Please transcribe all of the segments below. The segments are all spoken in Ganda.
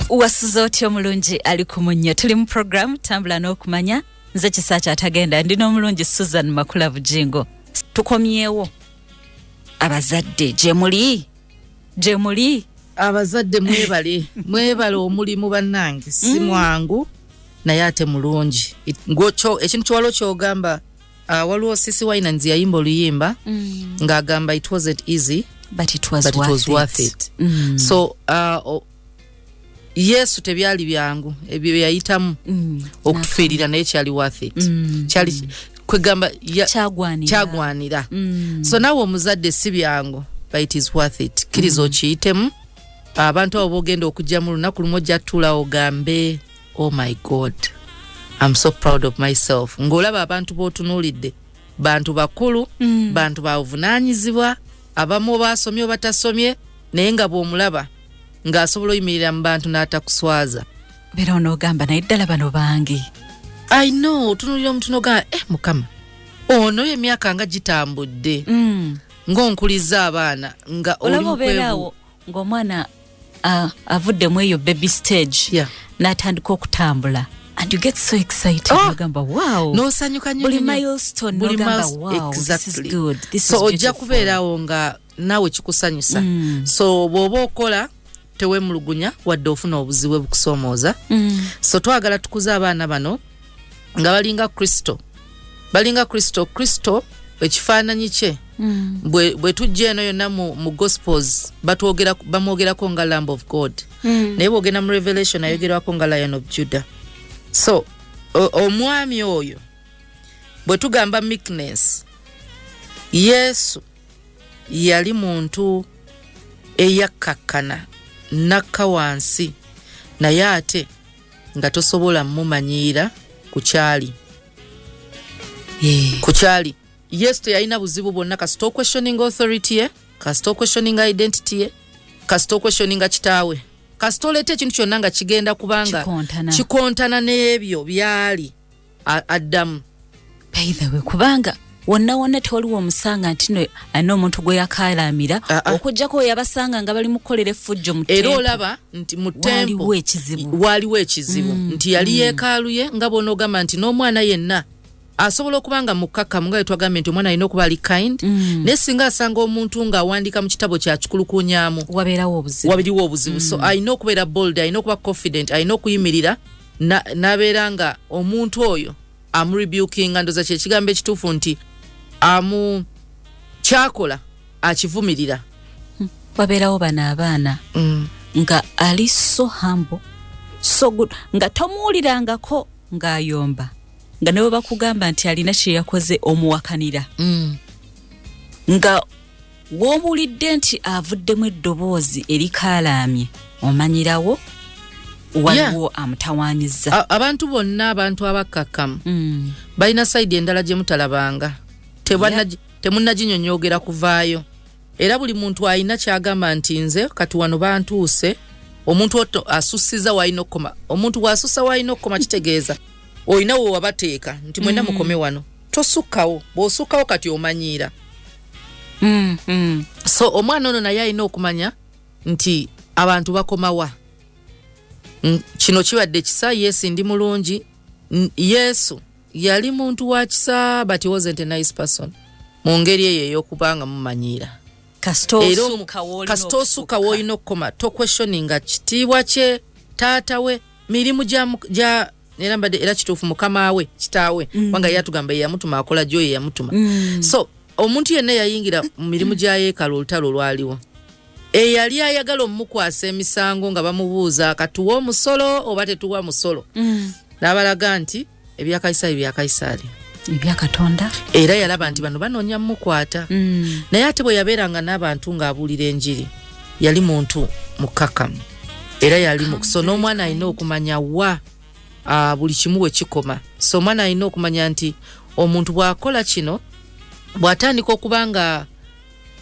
Wasuze otya omulungi ali ku munnyo? Tuli mu program Tambula n'Okumanya. Nze Kisa Kyatagenda, ndi n'omulungi Susan Makula Bujingo. Tukomyewo. Abazadde gye muli, gye muli. Abazadde mwebale, mwebale omulimu bannange. Si mwangu naye ate mulungi. Ekintu kyewaliwo kyogamba, waliwo CeCe Winans yayimba oluyimba ng'agamba, "It wasn't easy, but it was but it worth was worth it." it. So Yesu tebyali byangu ebyo bye yayitamu okutufiirira, naye kyali worth it. Kyali kwegamba Kyagwanira. Kyagwanira. So naawe omuzadde, si byangu, but it is worth it. Kkiriza okiyitemu. Abantu abo bogenda okujjamu, lunaku lumu ojja tuula ogambe, "Oh my God, I'm so proud of myself," ng'olaba abantu b'otunuulidde bantu bakulu, bantu bavunaanyizibwa, abamu basomye oba tasomye, naye nga bw'omulaba ng'asobola oyimirira mu bantu n'atakuswaza. Beera onoogamba, naye ddala bano bange. I know, otunuulira omuntu n'ogamba, "Eh, Mukama, ono emyaka nga gitambudde ng'onkuliza abaana nga oli Olaba mu obeeraawo ng'omwana avuddemu eyo baby stage n'atandika okutambula and you get so excited. Oh! Ogamba, "Wow." N'osanyuka nnyo Buli nnyo. milestone Buli n'ogamba, "Wow, this is good, this So is ojja beautiful." kubeerawo nga naawe kikusanyusa. So bw'oba okola, teweemulugunya wadde ofuna obuzibu obukusoomooza. So twagala tukuze abaana bano nga balinga Kristo, balinga Kristo. Kristo ekifaananyi kye, bwe tujja eno yonna mu Gospels bamwogerako nga Lamb of God, naye bwogenda mu Revelation ayogerwako nga Lion of Judah. So omwami oyo bwe tugamba meekness, Yesu yali muntu eyakkakkana nakka wansi, naye ate nga tosobola mumanyiira ku kyali. Ku kyali Yesu teyalina buzibu bwonna. Kasita oquestioning authority ye, kasita oquestioning identity ye, kasita oquestioninga kitaawe, kasita oleeta ekintu kyonna nga kigenda kubanga Kikontana. kikontana n'ebyo byali, addamu. By the way, kubanga wonna wonna tewaliwo omusanga nti no alina omuntu gwe yakaalamira, Ah, ah. okugjako we yabasanga nga bali mukukolera effujjo mu Era temple. Olaba nti mu temple Waaliwo ekizibu. Waaliwo ekizibu nti yali yeekaalu ye, nga bw'onoogamba nti n'omwana yenna asobola okuba nga mukkakkamu, nga bwe twagambye nti omwana alina okuba ali kind, naye singa asanga omuntu ng'awandiika mu kitabo kya kikulukunyaamu, wabeerawo obuzibu. Wabiriwo obuzibu. So alina okubeera bold, alina okuba confident, alina okuyimirira n'abeera nga omuntu oyo amurebukinga. Ndoza kyekigambo ekituufu nti amu kyakola akivumirira. Wabeerawo bano abaana nga ali so humble, so good, nga tomuwulirangako ng'ayomba, nga ne bwe bakugamba nti alina kye yakoze omuwakanira, nga w'omuwulidde nti avuddemu eddoboozi erikaalaamye, omanyirawo waliwo amutawaanyiza. Abantu bonna, abantu abakkakkamu balina side endala gye mutalabanga. Temunnaginyonyoogera kuvaayo. Era buli muntu alina kyagamba nti nze kati wano bantuuse. Omuntu oto asussiza walina okukoma. Omuntu bw'asussa walina okukoma, kitegeeza olina we wabateeka nti mwenna mukome wano, tosukkawo. Bw'osukkawo kati omanyiira. So omwana ono naye alina okumanya nti abantu bakomawa. Kino kibadde kisa. Yesu ndi mulungi. Yesu yali muntu wa kisa, but he wasn't a nice person mu ngeri eyo ey'okuba nga mumanyiira. Kasita Era osukka w'olina kasita osukka w'olina okukoma, toquestioninga kitiibwa kye, taata we, mirimu gya era mbadde era kituufu mukama we, kitaawe, kubanga ye atugamba ye yamutuma, akola gyoyo yamutuma. So omuntu yenna yayingira mu mirimu gya yeekaalu, olutalo lwaliwo, eyali ayagala omukwasa emisango nga bamubuuza, katuwa omusolo oba tetuwa musolo? N'abalaga nti ebya Kayisaali bya Kayisaali, ebyakatonda. Era yalaba nti bano banoonya mumukwata. Naye ate bwe yabeeranga n'abantu ng'abuulira enjiri, yali muntu mukkakkamu era yali so n'omwana alina okumanya wa buli kimu we kikoma. So omwana alina okumanya nti omuntu bw'akola kino, bw'atandika okuba nga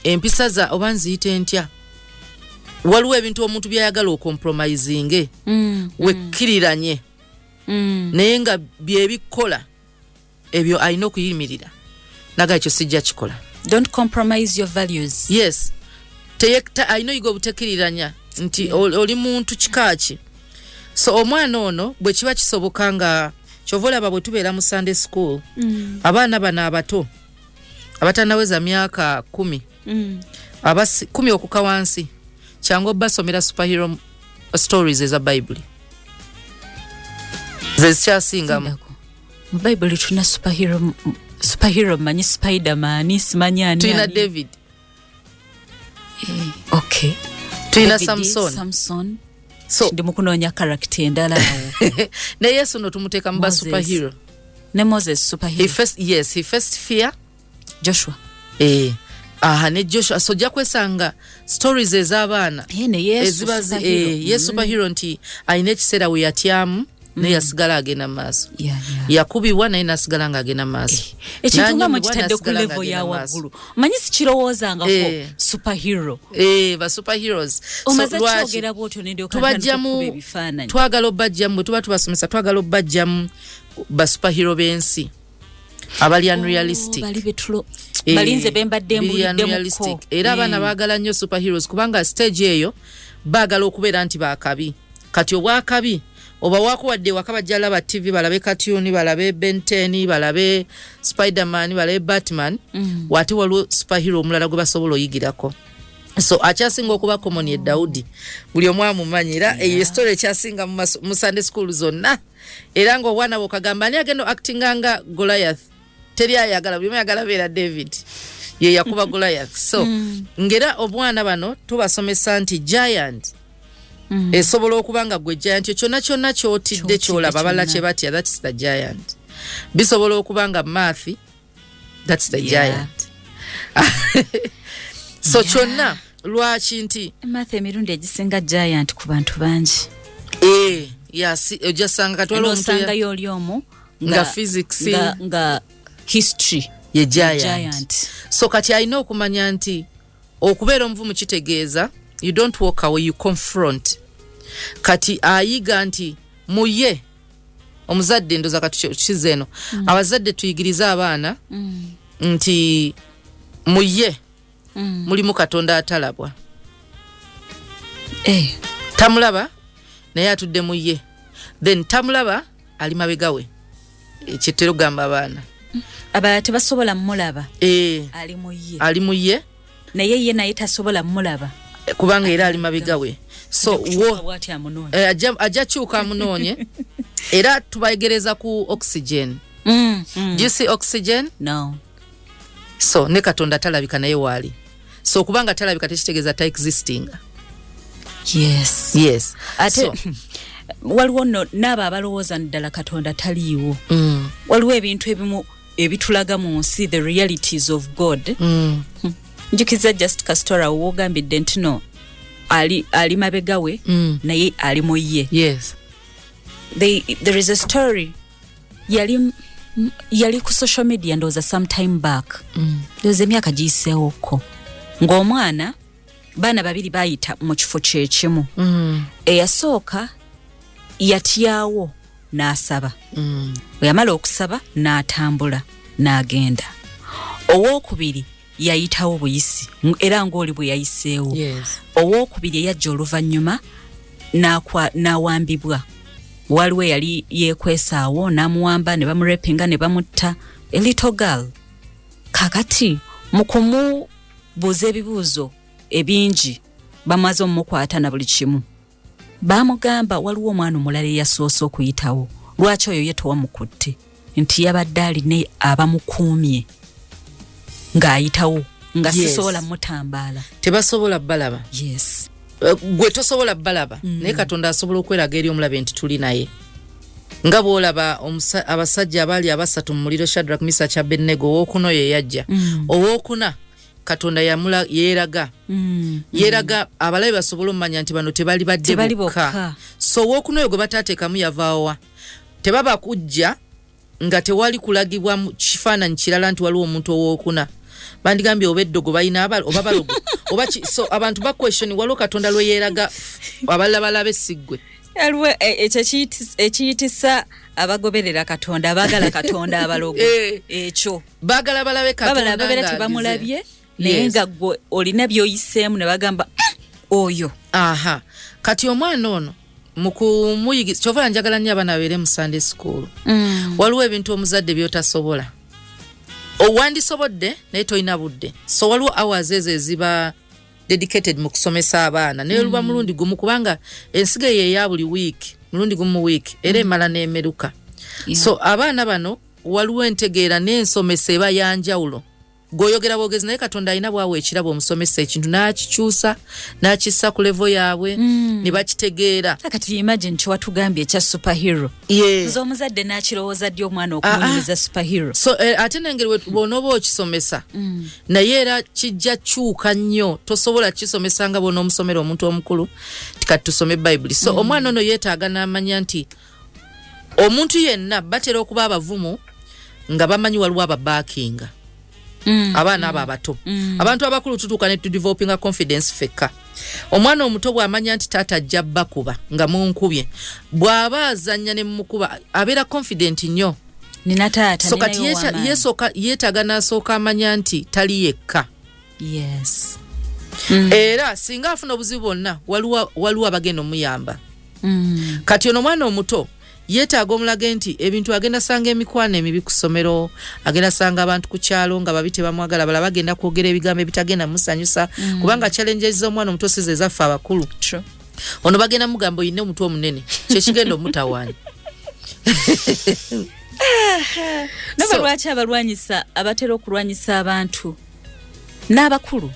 empisa za oba nziyite ntya, waliwo ebintu omuntu by'ayagala ocompromisinge, wekkiriranye, naye nga byebikola ebyo alina okuyimirira naga, "Ekyo sijja kikola." Don't compromise your values. Yes, alina oyiga obutekkiriranya nti oli muntu kika ki. So omwana ono bwe kiba kisoboka, nga kyova olaba bwe tubeera mu Sunday school, abaana bano abato abatanaweza myaka 10, 10 okuka wansi, kyangu obasomera superhero stories eza Bayibuli, ze zikyasingamu. Ndako. Mu Bayibuli tulina superhero? Superhero manyi Spiderman, simanyi ani. Tulina Ani. David. Okay. Tulina David, Samson. Samson. So ndi mukunoonya character endala awo. Ne Yesu no tumuteeka mu ba Moses. superhero. Ne Moses He superhero. first, yes, he first fear. Joshua. Aha, ne Joshua. So ojja kwesanga stories ez'abaana Ne Yesu eziba superhero. ye superhero nti alina ekiseera we yatyamu, naye yasigala agenda mu maaso. Yakubibwa, naye nasigala ng'agenda mu maaso. Ekintu nga N'anyumibwa, mukitadde ku n'asigala level ng'agenda ya mu maaso. waggulu, manyi sikirowoozangako. Superhero. Ba superheroes. So, Omaze lwaki kyogera bwotyo nendyoka tubajjamu ntandika okukuba ebifaananyi. Twagala obbajjamu, bwe tuba tubasomesa, twagala obbajjamu ba superhero b'ensi abali unrealistic. Bali betulo balinze bembadde Biri mbuliddemukko. unrealistic. Era abaana baagala nnyo superheroes kubanga stage eyo baagala okubeera nti bakabi. Kati obwakabi oba wakuwadde ewaka, bajja laba TV, balabe cartoon, balabe Ben 10, balabe Spiderman, balabe Batman. Wate waliwo superhero omulala gwe basobola oyigirako. So akyasinga okuba common ye Dawudi, buli omu amumanyi. Era eyo story ekyasinga mu Sunday school zonna. Era ngaobwana bwokagamba ani agenda actinga nga Goliath, teri ayagala, buli omu ayagala beera David, ye yakuba Goliath. So ngera obwana bano tubasomesa nti giant esobola okuba nga gwe giant kyonna kyonna kyotidde, Ky'otidde kyolaba abalala kyonna. kye batya, that's the giant. Bisobola okuba nga math, that's the giant. So kyonna lwaki nti Math emirundi egisinga giant ku bantu bangi. Yasi ojja sanga kati waliwo omuntu Nosangayo oli omu nga physics nga history ye giant. Giant. So kati alina okumanya nti okubeera omuvumu kitegeeza you don't walk away, you confront. Kati ayiga nti muye omuzadde, ndoza kati kiza eno, abazadde tuyigirize abaana nti muye mulimu Katonda atalabwa. Tamulaba, naye atudde mu ye. Then tamulaba, ali mabega we. Kyetera okugamba abaana. Abalala tebasobola mulaba. Ali mu ye. Ali mu ye. Naye ye naye tasobola mulaba. Kubanga era ali mabega we. So wo bwati amunoonya. Ajja kyuka amunoonye. Era tubayegereza ku oxygen. Do you see oxygen? No. So ne Katonda talabika, naye waali. So kubanga talabika tekitegeeza ta existing. Yes. Ate So, waliwo nno n'abo abalowooza ddala Katonda taliiwo. Waliwo ebintu ebimu ebitulaga mu nsi, the realities of God. Njukiza just kastora wogambidde nti no ali mabega we, naye ali mu ye. There is a story yali ku social media, ndowooza sometime back, ndowooza emyaka giyiseewokko, ng'omwana, baana babiri bayita mu kifo kyekimu. Eyasooka yatyawo n'asaba. Bwe yamala okusaba n'atambula n'agenda. Owookubiri yayitawo buyisi, era ng'oli bwe yayiseewo. Owookubiri eyajja oluvannyuma n'awambibwa. Waliwo eyali yeekwesaawo n'amuwamba ne bamurepinga ne bamutta, a little girl. Kakati mu kumubuuza ebibuuzo ebingi, bamaze omumukwata na buli kimu, baamugamba waliwo omwana omulala eyasoose okuyitawo, lwaki oyo ye tewamukutte? Nti yabadde alina abamukuumye ng'ayitawo, nga sisobola mutambaala. Tebasobola balaba. Gwe tosobola balaba, naye Katonda asobola okweraga eri omulabe nti tuli naye, nga bw'olaba abasajja abaali abasatu mu muliro, Shadrak, Misach, Abednego. Owookuna oyo eyajja, owookuna, Katonda yamula yeeraga, yeeraga abalabe basobole omumanya nti bano tebali badde Tebali bokka. bokka. So owookuna oyo gwe bataateekamu yavaawa? Tebaba kujja nga tewali kulagibwa mu kifaananyi kirala nti waliwo omuntu owookuna. Bandigambye oba eddogo balina oba balogo oba ki. So abantu baquestion, waliwo Katonda lwe yeeraga abalala balabe, siggwe. Aliwo ekyo ekiyitisa abagoberera Katonda, abaagala Katonda, abalogo. Ekyo baagala balabe Katonda babala babeera ng'agize. tebamulabye, naye nga gwe olina by'oyiseemu ne bagamba, oyo." Aha, kati omwana ono Mu kumuyigiza, kyova njagala nnyo abaana babeere mu Sunday school. Waliwo ebintu omuzadde by'otasobola, owandisobodde naye tolina budde. So waliwo hours ezo eziba dedicated mu kusomesa abaana, naye luba mulundi gumu, kubanga ensigo eyo eya buli wiiki, mulundi gumu mu wiiki, era emala n'emeruka. So abaana bano waliwo entegeera n'ensomesa eba yanjawulo. Gweoyogera bwogezi, naye Katonda alina bwawa ekirabo omusomesa ekintu n'akikyusa n'akissa ku level yaabwe ne bakitegeera. Kati imagine kyewatugambye ekya superhero. Nze omuzadde n'akirowooza ddi omwana okumunyumiza superhero? So ate nengeri bw'onooba okisomesa, naye era kijja kyuka nnyo. Tosobola kisomesa nga bw'onoomusomera omuntu omukulu ti kati tusome Bayibuli. So omwana ono yeetaaga n'amanya nti omuntu yenna batera okuba abavumu nga bamanyi waliwo ababaakinga. Abaana abo abato, abantu abakulu tutuuka ne tudevelopinga confidence fekka. Omwana omuto bw'amanya nti taata ajja bakuba nga munkubye, bw'aba azannya ne mumukuba, abeera confident nnyo. Nina taata. So kati ninayo w'amaanyi. Yeetaaga n'asooka amanya nti tali yekka. Era singa afuna obuzibu bwonna, waliwo abagenda omuyamba. Kati ono omwana omuto yeetaaga omulage nti ebintu agenda sanga emikwano emibi ku ssomero, agenda sanga abantu ku kyalo nga babi, tebamwagala, bala bagenda kwogera ebigambo ebitagenda musanyusa, kubanga challenges z'omwana omuto si ze zaffe abakulu. True. Ono bagenda mugamba oyina omutwe omunene, kyekigenda omutawaanya. Naba lwaki abalwanyisa, abatera okulwanyisa abantu n'abakulu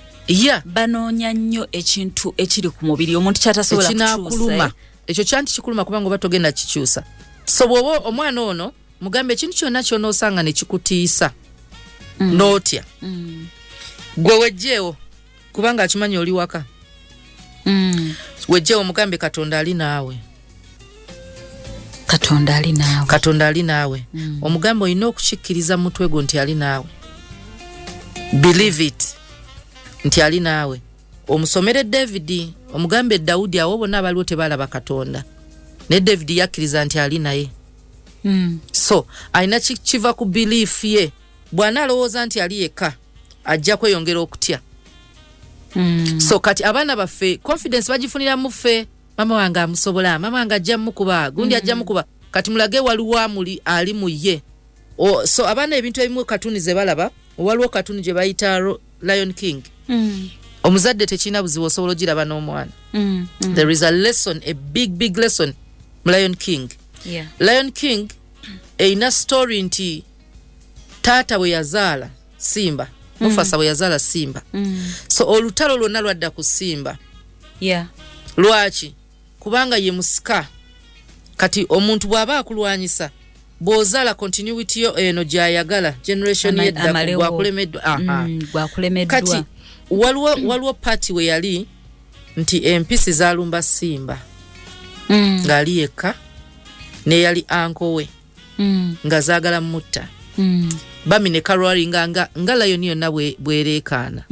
banoonya nnyo ekintu ekiri ku mubiri omuntu kyatasobola kukyusa? Ekinaakuluma. Ekyo kyanti kikuluma kubanga oba togenda kikyusa. So bw'oba omwana ono mugambe ekintu kyonna kyonoosanga ne kikutiisa n'otya, gwe wejjeewo, kubanga akimanyi oli waka. Wejjeewo, mugambe Katonda ali naawe. Katonda ali naawe. Katonda ali naawe. Omugambe olina okukikkiriza mu mutwe gwo nti ali naawe, believe it nti ali naawe. Omusomere David, omugambe Dawudi, awo bonna abaliwo tebalaba Katonda, naye David yakkiriza nti ali naye. So alina kiva ku belief ye. Bw'anaalowooza nti ali yekka, ajja kweyongera okutya. So kati abaana baffe confidence bagifunira mu ffe. Mama wange amusobola, mama wange ajja mukuba gundi, ajja mukuba. Kati mulage waliwo amuli ali mu ye. So abaana ebintu ebimu katuni ze balaba, waliwo katuni gye bayita Lion King. Omuzadde tekirina buzibu, osobola ogiraba n'omwana. There is a lesson, a big big lesson mu Lion King. Lion King erina story nti taata bwe yazaala Simba, Mufasa bwe yazaala Simba, so olutalo lwonna lwadda ku Simba. Lwaki? Kubanga ye musika. Kati omuntu bw'aba akulwanyisa, bw'ozaala continuity yo eno gy'ayagala, generation yeddako. Amalewo. Gwakulemeddwa. Aha. Gwakulemeddwa. Kati waliwo party we yali nti empisi zalumba Simba ng'ali yekka neyali uncle we, nga zaagala mutta. Bami ne karoaringa nga lion yonna bwereekaana.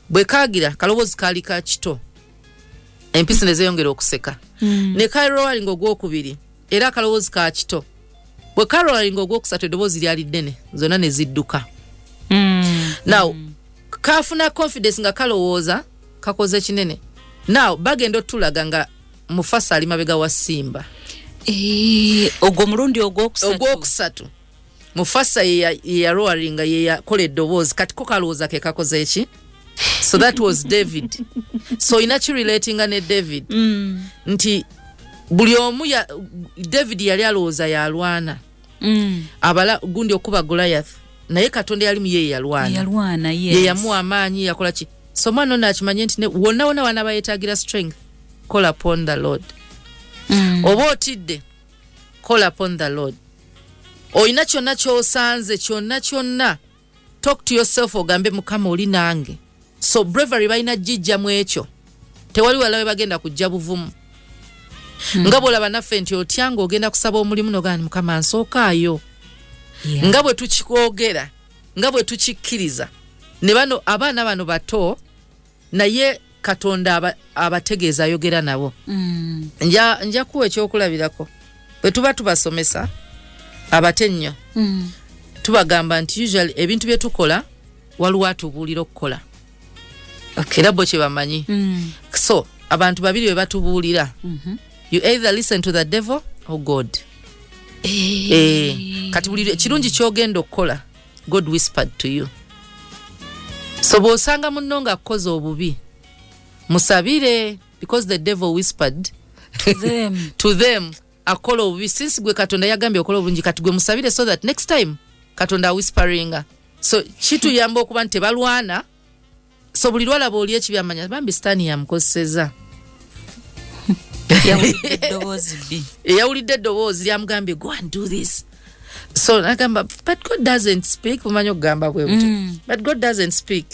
Bwe kaagira kaloboozi kaali ka kito, empisi ne zeeyongera okuseka. Ne karoaringa ogwokubiri, era akaloboozi ka kito. Bwe karoaringa ogwokusatu, eddoboozi lyali ddene, zonna ne zidduka. Now kafuna confidence nga kalowooza kakoze kinene. Now bagenda otulaga nga Mufasa ali mabega wa Simba. Ogwo mulundi ogwokusatu. Ogwokusatu Mufasa yeyaroaringa, yeyakola eddoboozi. Kati ko kalowooza ke kakoze eki. So that was David. So olina kirelatinga ne David nti buli omu David yali alowooza yalwana abala gundi okuba Goliath, naye Katonda yali muye yalwana. Yalwana, yes. Ye yamuwa amaanyi, yakola ki. So omwana ono akimanye nti wonna wonna wana bayetaagira strength, call upon the Lord. Oba otidde, call upon the Lord. Olina kyonna kyosanze, kyonna kyonna, talk to yourself, ogambe Mukama oli nange. So bravery balina gijja mu ekyo. Tewali wala we bagenda kujja buvumu. Nga bwolaba naffe nti otya nga ogenda kusaba omulimu nogamba nti Mukama nsookaayo. Nga bwe tukikwogera, nga bwe tukikkiriza, ne bano abaana bano bato, naye Katonda abategeeza, ayogera nabo. Nja kuwa ekyokulabirako. Bwe tuba tubasomesa abato ennyo, tubagamba nti usually ebintu bye tukola waliwo atubuulira okukola. Era bo kye bamanyi. So abantu babiri bwe batubuulira. You either listen to the devil or God. Eh, kati buli kirungi kyogenda okukola, God whispered to you. So bw'osanga munno nga akukoze obubi, musabire, because the devil whispered to them. To them akola obubi. Since gwe Katonda yagambye okola obulungi, kati gwe musabire so that next time Katonda awhisperinga. So kituyamba okuba nti tebalwana. So buli lwalaba oli ekibi, amanya bambi Sitaani yamukozeseza. Yawulidde eddoboozi bbi. Eyawulidde eddoboozi lyamugambye, "Go and do this." So nagamba, "But God doesn't speak." Mumanyi okugamba bwe butyo, "But God doesn't speak."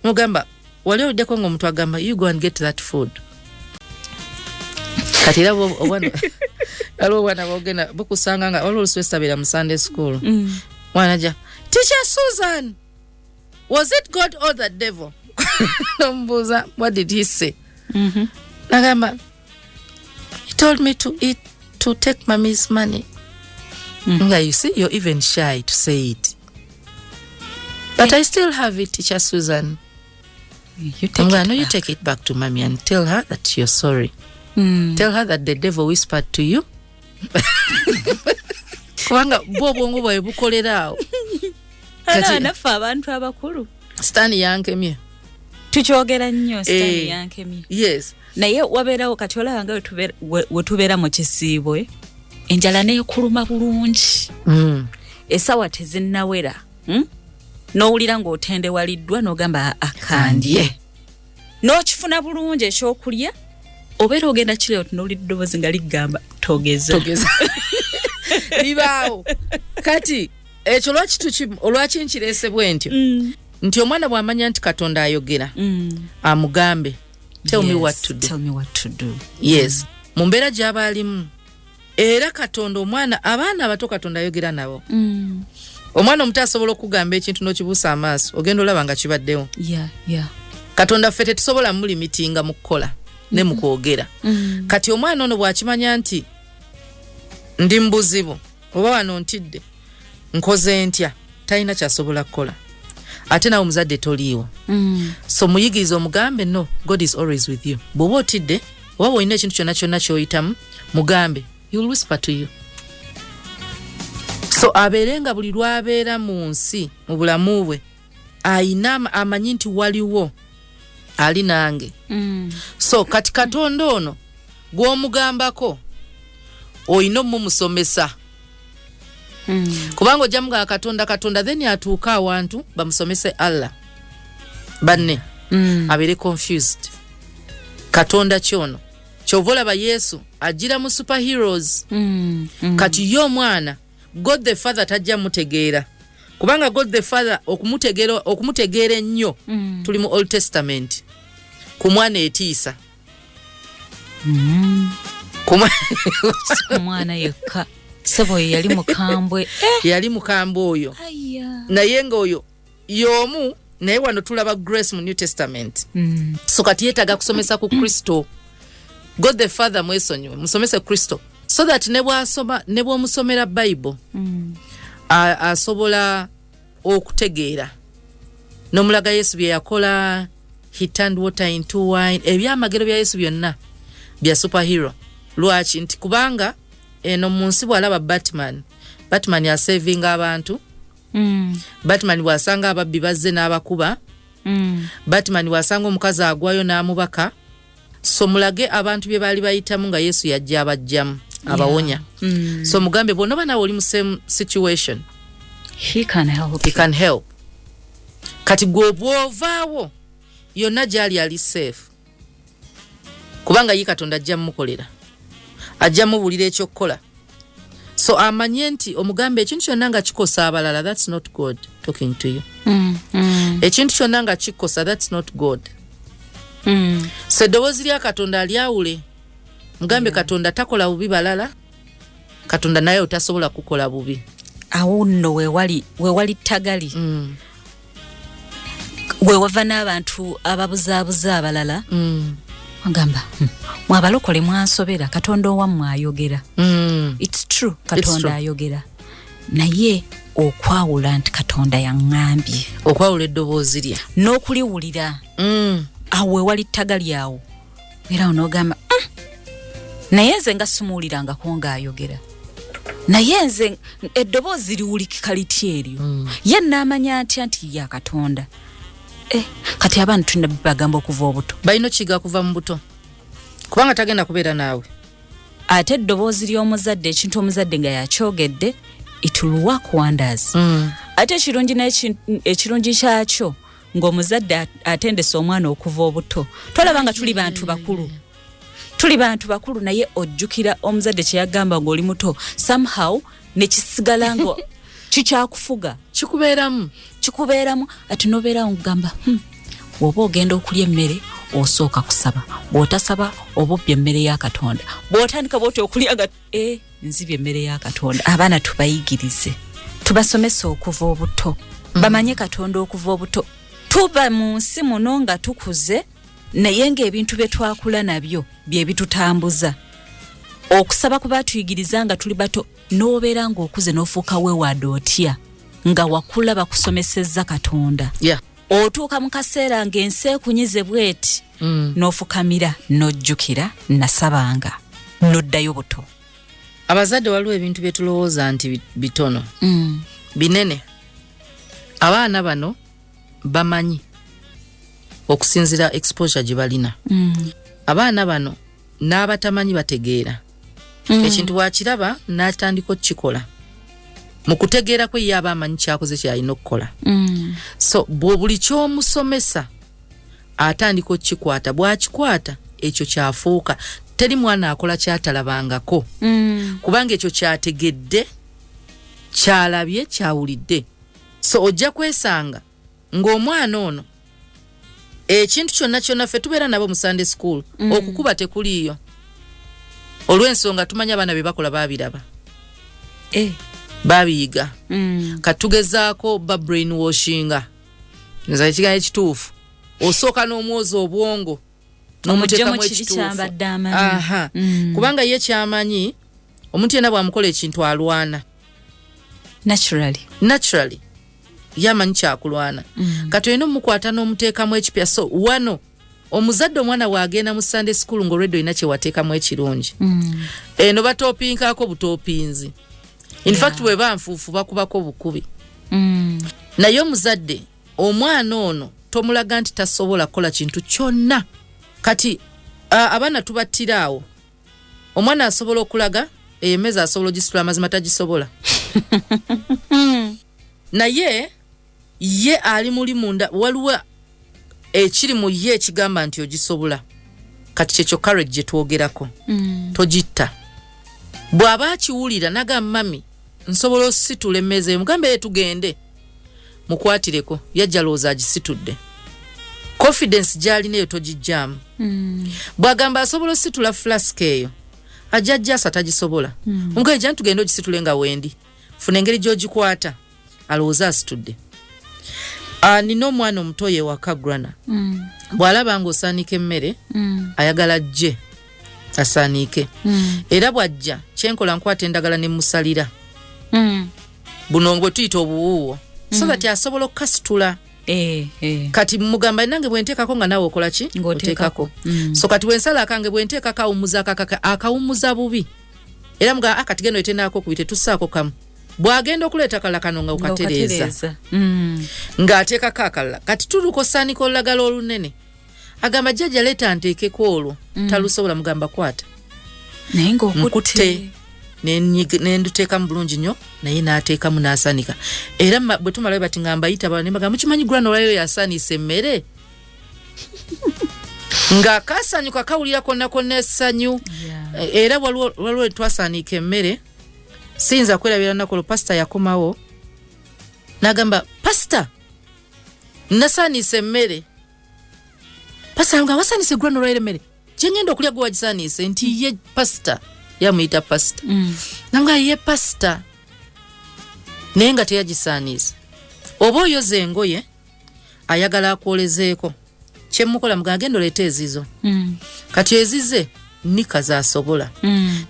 Mugamba, "Wali owuliddeko nga omuntu agamba, 'You go and get that food'?" Kati era waliwo obwana bwogenda bukusanga nga waliwo oluswesabira mu Sunday school. Mwana ja, "Teacher Susan, was it God or the devil?" Nomubuuza, "What did he say?" Nagamba, "He told me to eat, to take mommy's money." Nga, "You see, you're even shy to say it." "But I still have it, Teacher Susan." You take I'm it going, "No, you back. Take it back to mommy and tell her that you're sorry. Tell her that the devil whispered to you." Kubanga bwo obwongo bwawe bukolera awo. Ala, naffe abantu abakulu Sitaani yankemye. Tukyogera nnyo, Sitaani yankemye. Naye wabeerawo kati olaba nga wetubeera mu kisiibo, eh, enjala neekuluma bulungi, essaawa tezinnawera, N'owulira ng'otendewaliddwa n'ogamba, "Akandye," n'okifuna bulungi ekyokulya, obeera ogenda kireo, n'owulira eddoboozi nga ligamba, "Togeza." Togeza. Libaawo. Kati ekyo lwaki nkireese bwe ntyo? Nti omwana bw'amanya nti Katonda ayogera, amugambe, "Tell me what to do." Tell me what to do. Yes, mu mbeera gy'aba alimu. Era Katonda, omwana, abaana abato Katonda ayogera nabo. Omwana omuto asobola okugamba ekintu n'okibuusa amaaso, ogenda olaba nga kibaddewo. Katonda ffe tetusobola mulimitinga mu kukola ne mu kwogera. Kati omwana ono bw'akimanya nti ndi mu buzibu oba wano ntidde, nkoze ntya, talina kyasobola kukola, ate nawe omuzadde toliiwo. So muyigirize, omugambe, "No, God is always with you." Bw'oba otidde oba bw'olina ekintu kyonna kyonna ky'oyitamu, mugambe, he will whisper to you. So abeere nga buli lwabeera mu nsi, mu bulamu bwe, ayina amanyi nti waliwo ali nange. So kati Katonda ono gw'omugambako olina omumusomesa, kubanga ojja mugamba Katonda, Katonda, then atuuke awantu bamusomese Allah banne, abeere confused, Katonda kyono. Kyova olaba Yesu agira mu superheroes. Kati ye omwana God the Father tajja mutegeera, kubanga God the Father okumutegeera ennyo, tuli mu Old Testament. Ku mwana etiisa. Si ku mwana yekka, sebo, oyo yali mukambwe, eh. Yali mukambwe oyo. Aya. Naye ngaoyo y'omu, naye wano tulaba grace mu New Testament. So kati yeetaaga kusomesa ku Kristo. God the Father mwesonyiwe, musomese Kristo, so that ne bwasoma, ne bw'omusomera Bible, asobola okutegeera. N'omulaga Yesu bye yakola, he turned water into wine, ebyamagero bya Yesu byonna bya superhero. Lwaki? Nti kubanga eno mu nsi bw'alaba Batman, Batman asavinga abantu. Batman bw'asanga ababbi bazze n'abakuba. Batman bw'asanga omukazi agwayo n'amubaka. So mulage abantu bye baali bayitamu nga Yesu yajja abajjamu, abawonya. So mugambe, bw'onoba naawe oli mu same situation, He can help. He can help. Kati gwe bw'ovaawo, yonna gy'ali ali safe, kubanga ye Katonda ajja mumukolera, ajja mubuulira ekyokukola. So amanye nti omugambe ekintu kyonna nga kikosa abalala, that's not God talking to you. Ekintu kyonna nga kikosa, that's not God. So eddoboozi lya Katonda alyawule. Mugambe, Katonda takola bubi balala, Katonda naye otasobola kukola bubi. Awo nno wewali ttagali, wewava n'abantu ababuzaabuza abalala. Agamba, mwabalokole mwansobera, Katonda owammwe ayogera." It's true, Katonda True. ayogera, naye okwawula nti Katonda yaŋŋambye, okwawula eddoboozi lye n'okuliwulira, awo wewali ttagali awo, era awo n'ogamba, Naye nze nga simuwulirangako ng'ayogera, naye nze eddoboozi liwulikika litya eryo? Ye naamanya ntya nti ya Katonda? Kati abaana tulina bagamba okuva obuto. Balina okiyiga kuva mu buto, kubanga tagenda kubeera naawe. Ate eddoboozi ly'omuzadde, ekintu omuzadde nga yakyogedde, it will work wonders. Ate ekirungi ekirungi kyakyo ng'omuzadde atendese omwana okuva obuto. Tolaba nga tuli bantu bakulu, tuli bantu bakulu, naye ojjukira omuzadde kyeyagamba ng'oli muto, somehow nekisigala nga kikyakufuga. Kikubeeramu. Kikubeeramu, ati nobeerawo ngugamba, bw'oba ogenda okulya emmere osooka kusaba, bw'otasaba oba obbya emmere ya Katonda." Bw'otandika bwoti okulya nga nzibya emmere ya Katonda. Abaana tubayigirize, tubasomese okuva obuto, bamanye Katonda okuva obuto. Tuba mu nsi muno nga tukuze, naye ng'ebintu bye twakula nabyo bye bitutambuza. Okusaba kuba tuyigiriza nga tuli bato, n'obeera ng'okuze n'ofuuka wewaada otya nga wakula bakusomesezza Katonda. Otuuka mu kaseera ng'ensi ekunyize bweti, n'ofukamira n'ojjukira nasabanga, n'oddayo buto. Abazadde waliwo ebintu bye tulowooza nti bitono, binene. Abaana bano bamanyi okusinziira exposure gye balina. Abaana bano n'abatamanyi bategeera. Ekintu bwakiraba n'atandika okukikola, mu kutegeera kwe ye aba amanyi kyakoze kyalina okukola. So bwe buli kyomusomesa atandika okukikwata, bw'akikwata ekyo kyafuuka. Teri mwana akola kyatalabangako, kubanga ekyo kyategedde, kyalabye, kyawulidde. So ojja kwesanga ng'omwana ono ekintu kyonna kyonna, ffe tubeera nabo mu Sunday school, okukuba tekuliiyo, olw'ensonga tumanyi abaana bye bakola baabiraba, babiyiga. Katugezaako ba brainwashinga, nza ekigambo ekituufu, osooka n'omwoza obwongo n'omuteekamu Omuggyemu kiri ekituufu. Kyambadde amanyi. Aha. Kubanga ye kyamanyi, omuntu yenna bw'amukola ekintu alwana. Naturally. Naturally ye amanyi kyakulwana. Kati olina omukwata n'omuteekamu ekipya. So wano omuzadde, omwana bw'agenda mu Sunday school ng'olwedde olina kyewateekamu ekirungi, eno batoopinkako butoopinzi. In fact, bweba nfuufu bakubako bukubi. Naye omuzadde, omwana ono tomulaga nti tasobola kukola kintu kyonna. Kati abaana tubattira awo. Omwana asobola okulaga eyo emmeeza asobola ogisitula, amazima tagisobola, naye ye ali muli munda waliwo ekiri mu ye ekigamba nti ogisobola. Kati kyekyo courage gye twogerako. Togitta. Bw'aba akiwulira nagamba, "Mummy, nsobola ositula emmeeza eyo," mugambe, "Ye tugende." Mukwatireko, yajja lowooza agisitudde. Confidence gy'alina eyo togijjaamu. Bw'agamba asobola ositula flask eyo, ajja jasa tagisobola, omugambe, "Jani tugende ogisitule nga wendi." Funa engeri gy'ogikwata alowooza asitudde. Nina omwana omuto yewaka grana, bw'alaba ng'osaanika emmere, ayagala ajje asaaniike. Era bw'ajja kyenkola nkwata endagala ne musalira buno bwe tuyita obuwuuwo, so that asobola okukasitula. Kati mugamba, "Nange bwenteekako nga naawe okola ki?" Ng'oteekako. Oteekako. So kati bwensala akange, bwenteekako awummuza akakaka, akawummuza bubi. Era mugamba, "Ah, kati genda otenaako kubi, tetussaako kamu." Bw'agenda okuleeta kalala kano nga okatereeza. Ng'okatereeza. Ng'ateekako akalala. Kati tuluka osaanika olulagala olunene, agamba, "Jjajja, leeta nteekeko olwo." Talusobola. Mugamba, "Kwata." Naye ng'okutte. Nkutte nenduteekamu bulungi nnyo, naye n'ateekamu n'asanika. Era bwe tumalayo bati nga mbayita bala, nembaga, "Mukimanyi gulano olwaliro yasaanisa emmere?" Ng'akasanyuka kawulira konna konna essanyu. Era waliwo twasaaniika emmere, siyinza kwerabira lunaku olwo. Pasita yakomawo n'agamba, "Pasita, nasaaniisa emmere." Pasita nga, "Wasaaniisa eggulano olwaliro emmere kyengenda okulya gwe wagisaaniise?" Nti, "Ye pasita." Yamuyita pasita. Nanga, "Ye pasita," naye nga teyagisaaniisa. Oba oyoza engoye ayagala akwolezeeko, kyemukola mugamba, "Genda oleete ezizo." Kati ezize nika zasobola,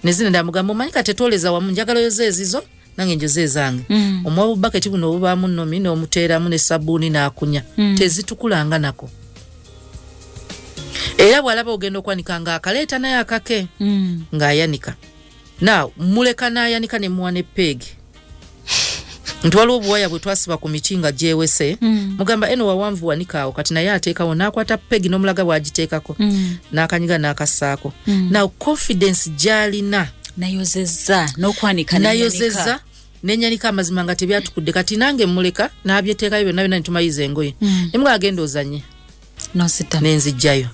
nezina ndamugamba, "Omanyi kati tetwoleza wamu, njagala oyoza ezizo nange njoza ezange." Omuwa bubaketi buno obubaamu nomi, n'omuteeramu ne sabbuuni n'akunya. Tezitukulanga nako. Era bw'alaba ogenda okwanika ng'akaleeta naye akake ng'ayanika. Now muleka n'ayanika ne muwa ne peegi nti waliwo obuwaya bwe twasiba ku miti nga gyewese. Mugamba eno wawanvu, wanika awo. Kati naye ateekawo n'akwata pegi n'omulaga bw'agiteekako n'akanyiga n'akassaako. Now confidence gy'alina. Nayozezza n'okwanika. Nayozezza nenyanika, amazima nga tebyatukudde. Kati nange muleka n'abyeteekayo byonna byonna, netumayiza engoye. Nemuga agenda ozanye. Nosita. Nenzijjayo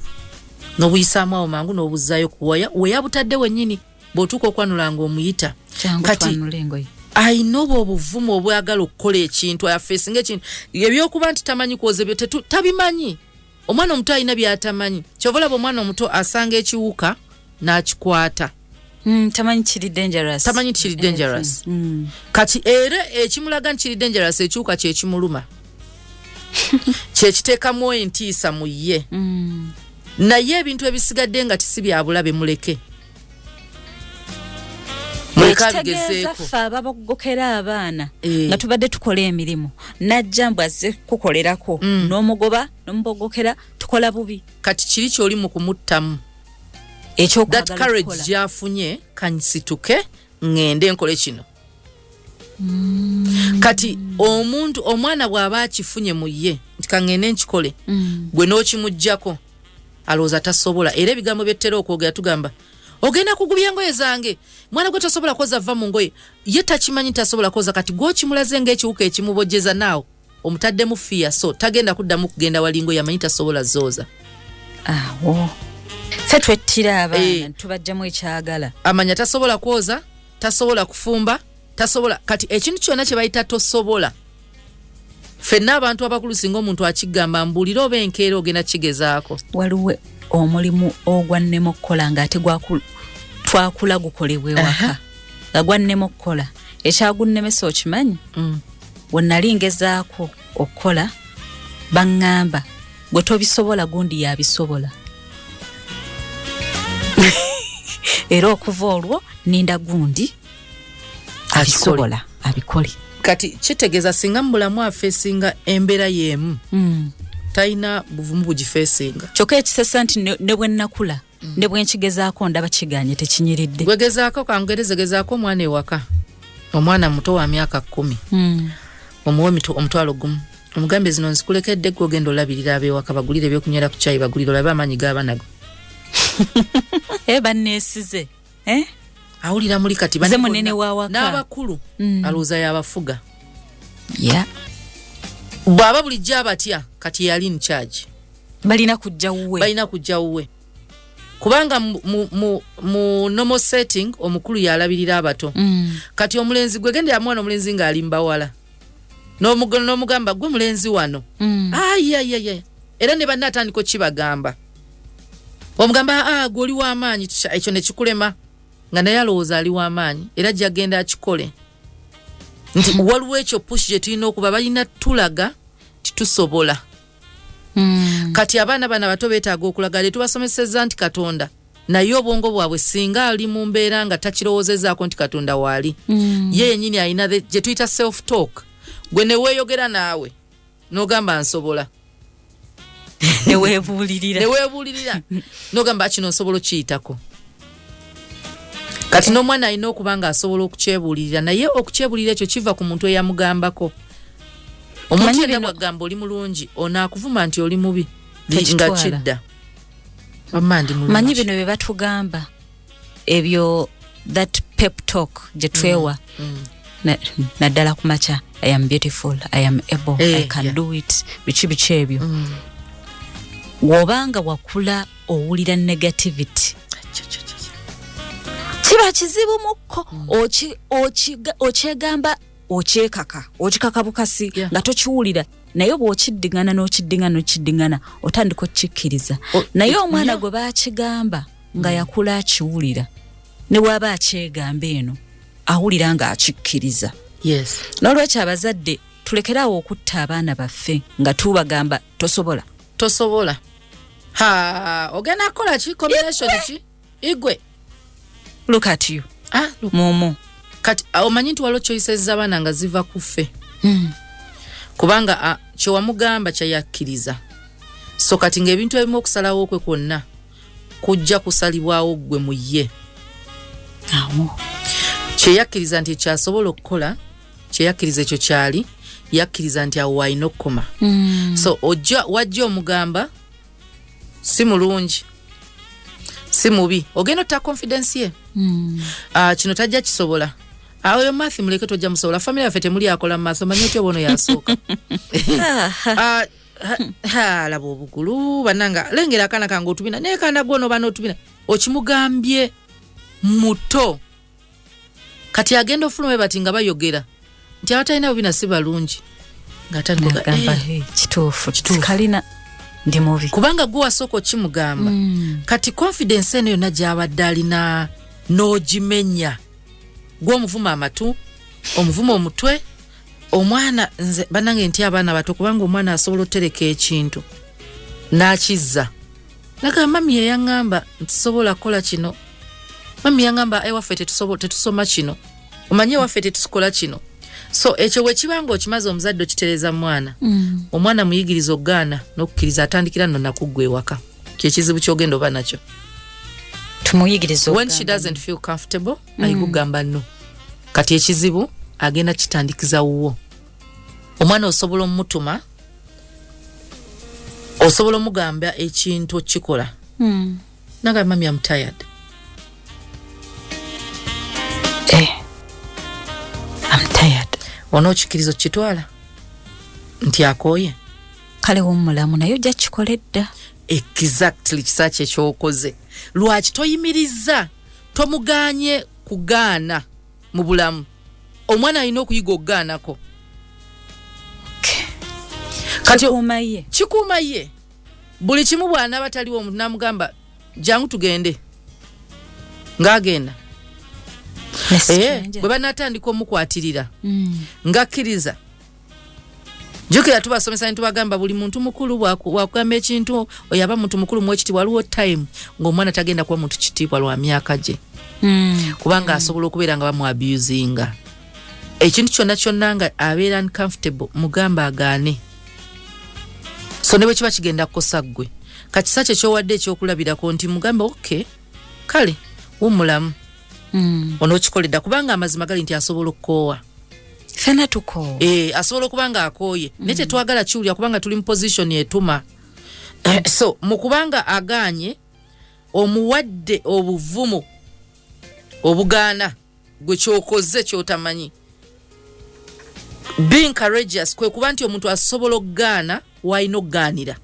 n'obuyisaamu awo mangu n'obuzzaayo kuwaya weyabutadde wennyini. Bw'otuuka okwanula nga omuyita. Kyangu. Kati twanula engoye. Ayina obwo obuvumu obwagala okukola ekintu, afeesinga ekintu. Ebyokuba nti tamanyi kwoza ebyo tabimanyi. Omwana omuto alina byatamanyi. Kyova olaba omwana omuto asanga ekiwuka n'akikwata. Tamanyi kiri dangerous. Tamanyi nti kiri dangerous. Kati era ekimulaga nti kiri dangerous, ekiwuka kyekimuluma, kyekiteekamu entiisa mu ye. Naye ebintu ebisigadde nga tisi byabulabe, muleke, muleke. Ekitegeeza Abigezeeko. ffe ababogokera abaana Eh. nga tubadde tukola emirimu, najja mbu azze kukolerako, n'omugoba n'omubogokera, tukola bubi. Kati kiri kyoli mu kumuttamu that Ekyokwagala courage okukola. Gyafunye, kansituke ŋŋende nkole kino. Kati omuntu, omwana bw'aba akifunye mu ye nti kaŋŋende nkikole, gwe n'okimuggyako, alowooza tasobola. Era ebigambo byettera okwogera, tugamba ogenda kugubya engoye zange, mwana gwe tosobola kwoza, va mu ngoye. Ye takimanyi tasobola kwoza. Kati gwokimulaze ngaekiwuka ekimubojjeza, naawe omutaddemu fear, so tagenda kuddamu kugenda wali ngoye, amanyi tasobola zooza. Awo ffe twettira abaana. Eh. Tubajjamu ekyagala. Amanya tasobola kwoza, tasobola kufumba, tasobola. Kati ekintu kyonna kye bayita tosobola, ffenna abantu abakulu singa omuntu akigamba, mbuulire oba enkeera ogenda kigezaako. Waliwo omulimu ogwannema okukola ng'ate twakula gukolebwa ewaka, nga gwannema okukola. Ekyagunnemesa okimanyi? We nali ngezaako okukola, baŋŋamba gwe tobisobola, gundi yabisobola. Era okuva olwo ninda gundi abisobola abikole. Kati kitegeeza singa mu bulamu afeesinga embeera y'emu, talina buvumu bugifeesinga. Kyokka ekisesa nti ne bwe nakula, ne bwe nkigezaako, ndaba kiganye, tekinyiridde. Gwegezaako, kangereze, gezaako omwana ewaka, omwana muto wa myaka 10, omuwe 10,000, omugambe zino nzikulekedde gwe, ogenda olabirira ab'ewaka, bagulire ebyokunywera ku kyayi, bagulire, olabe amaanyi g'aba nago. E banneesize, eh? Awulira muli kati Nze banne munene bonna, w'awaka. n'abakulu alowooza yabafuga. Bw'aba bulijjo abatya, kati yali in charge. Balina kujja wuwe. Balina kujja wuwe, kubanga mu normal setting omukulu yalabirira abato. Kati omulenzi gwe gendera mwana omulenzi ng'ali mbawala, n'omugamba gwe mulenzi wano, ayayaya, era ne banne atandika okibagamba, omugamba, "Ah, gwe oli w'amaanyi." Ekyo ne kikulema nga naye alowooza ali w'amaanyi, era gyagenda akikole nti waliwo ekyo push gye tulina okuba, balina tulaga titusobola. Kati abaana bano abato beetaaga okulaga le tubasomesezza nti Katonda, naye obwongo bwabwe singa ali mu mbeera nga takirowoozezaako nti Katonda waali, ye yennyini alina gye tuyita self talk, gwe ne weeyogera naawe n'ogamba nsobola. Neweebuulirira. Ne weebuulirira n'ogamba kino nsobola okiyitako. Kati n'omwana alina okuba nga asobola okukyebuulirira, naye okukyebuulirira ekyo kiva ku muntu eyamugambako. Omuntu Manyi yenna bwagamba oli mulungi, ono akuvuma nti oli mubi, nga Tekitwala. kidda wamma ndi mulungi. Manyi bino bye batugamba ebyo, that pep talk gye twewa, naddala ku makya, "I am beautiful, I am able, I can do it," biki biki ebyo. Wobanga wakula owulira negativity, kiba kizibu mukko. Okyegamba, okyekaka, okikaka bukasi nga tokiwulira, naye bw'okiddiŋŋana n'okiddiŋŋana n'okiddiŋŋana, otandika okukikkiriza. Naye omwana gwe bakigamba nga yakula akiwulira, ne bw'aba akyegamba eno, awulira ng'akikkiriza. N'olwekyo abazadde tulekeraawo okutta abaana baffe nga tubagamba tosobola. Tosobola, ha, ogenda kukola ki, combination ki igwe? Look at you. Ah, look. Mumu. Kati omanyi nti waliwo choices z'abaana nga ziva ku ffe, kubanga kyewamugamba kyeyakkiriza. So kati ng'ebintu ebimu okusalawo kwe kwonna Kujja kusalibwawo ggwe mu ye. Awo. Kyeyakkiriza nti ekyasobola okukola, kyeyakkiriza ekyo kyali, yakkiriza nti awo walina okukoma. So ojja wajja omugamba si mulungi, si mubi, ogenda otta confidence ye. Kino tajja kisobola. Oyo math muleke, tojja musobola, family yaffe temuli akola math, omanyi otya obono yasooka. Laba obugulu bananga, lengera akaana kange otubina naye kaana gwe onoba n'otubina okimugambye muto. Kati agenda ofuluma bati nga bayogera nti abatalina bubina si balungi, ng'atandika Nagamba, "Hey, kituufu, kalina ndi mubi." Kubanga gwe wasooka okimugamba. Kati confidence eno yonna gy'abadde alina n'ogimenya, gwe omuvuma amatu, omuvuma omutwe omwana. Nze banange nti abaana bato, kubanga omwana asobola otereka ekintu n'akizza nagamba, "Mami yeyaŋŋamba nti sobola kukola kino, mami yaŋŋamba ewaffe tetusoma kino, omanye ewaffe tetukola kino." So ekyo bwe kiba nga okimaze, omuzadde okitereeza mwana. Omwana muyigiriza okugaana n'okukkiriza, atandikira nno nakuggwa ewaka. Kyekizibu kyogenda oba nakyo. Tumuyigiriza When she okugamba. doesn't feel comfortable, ayigugamba no. Kati ekizibu agenda kitandikiza wuwo. Omwana osobola omutuma, osobola omugamba ekintu okikola, nagamba, "Mami, am tired." I'm tired. Onookikiriza okukitwala nti akooye? Kale wummulamu, naye ojja kikola edda. Exactly, kisa kye kyokoze. Lwaki toyimiriza, tomuganye kugaana mu bulamu? Omwana alina okuyiga okugaanako. Kati Kikuuma ye. Kikuuma ye buli kimu. Bw'anaaba taliwo, omuntu namugamba, "Jangu tugende," ng'agenda. Ne stranger. Bwe banaatandika omukwatirira ng'akkiriza. Jjukira tubasomesa ne tubagamba buli muntu mukulu bw'akugamba ekintu, oyo aba muntu mukulu mu ekitiibwa. Waliwo time ng'omwana tagenda kuba muntu kitiibwa lwa myaka gye, kubanga asobola okubeera nga bamuabusinga ekintu kyonna kyonna, nga abeera uncomfortable. Mugamba agaane. So ne bwe kiba kigenda kukosa ggwe, kakisa kye kyowadde ekyokulabirako nti mugambe, "Ok, kale wummulamu." Onookikoledda, kubanga amazima gali nti asobola okukoowa. Ffenna tukoowa. Asobola okuba nga akooye, naye tetwagala kiwulira kubanga tuli mu position etuma. So mu kubanga agaanye, omuwadde obuvumu obugaana. Gwe kyokoze kyotamanyi, being courageous kwe kuba nti omuntu asobola okugaana walina okugaanira.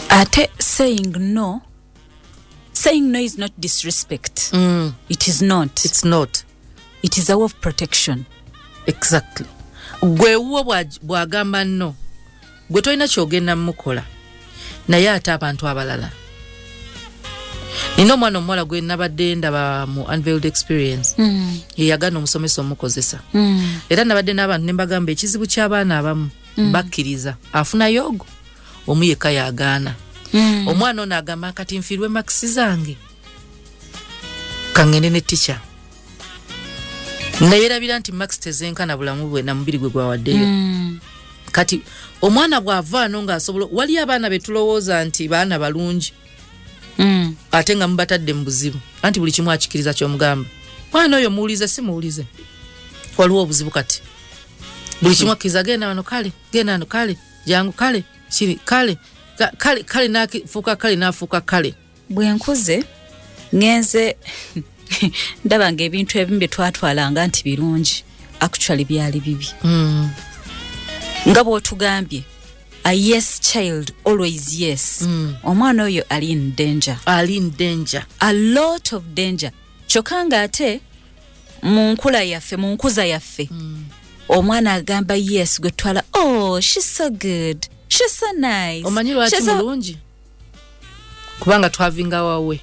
Ate saying no, saying no is not disrespect. It is not. It's not. It is a way of protection. Exactly. Gwe wuwo bw'agamba no, gwe tolina kyogenda mukola, naye ate abantu abalala. Nina omwana omuwala gwe nabadde ndaba mu Unveiled Experience, yeyagaana omusomesa omukozesa. Era nabadde n'abantu ne mbagamba ekizibu ky'abaana abamu, bakkiriza afunayo ogwo omu yekka yagaana. Omwana ono agamba, "Kati nfiirwe marks zange, kaŋŋende ne tica." Nayerabira nti marks tezenkana bulamu bwe na mubiri gwe gwawaddeyo. Kati omwana bw'avaano ng'asobola, waliyo abaana be tulowooza nti baana balungi, ate nga mubatadde mu buzibu, anti buli kimu akikiriza kyomugamba. Mwana oyo muwulize, si muwulize, waliwo obuzibu. Kati buli kimu akkiriza, "Genda wano," kale, "Genda wano," kale, "Jangu," kale, kiri kale, kale, kale, nafuuka kale, nafuuka kale. Bwe nkuze ŋŋenze ndaba nga ebintu ebimu bye twatwalanga nti birungi, actually byali bibi. Nga bw'otugambye, a yes child, always yes. Omwana oyo ali in danger. Ali in danger. A lot of danger. Kyokka ng'ate mu nkula yaffe, mu nkuza yaffe, omwana agamba yes, gwe twala, "Oh, she's so good, she's so nice." Omanyi lwaki? She's so Mulungi kubanga twavinga wawe.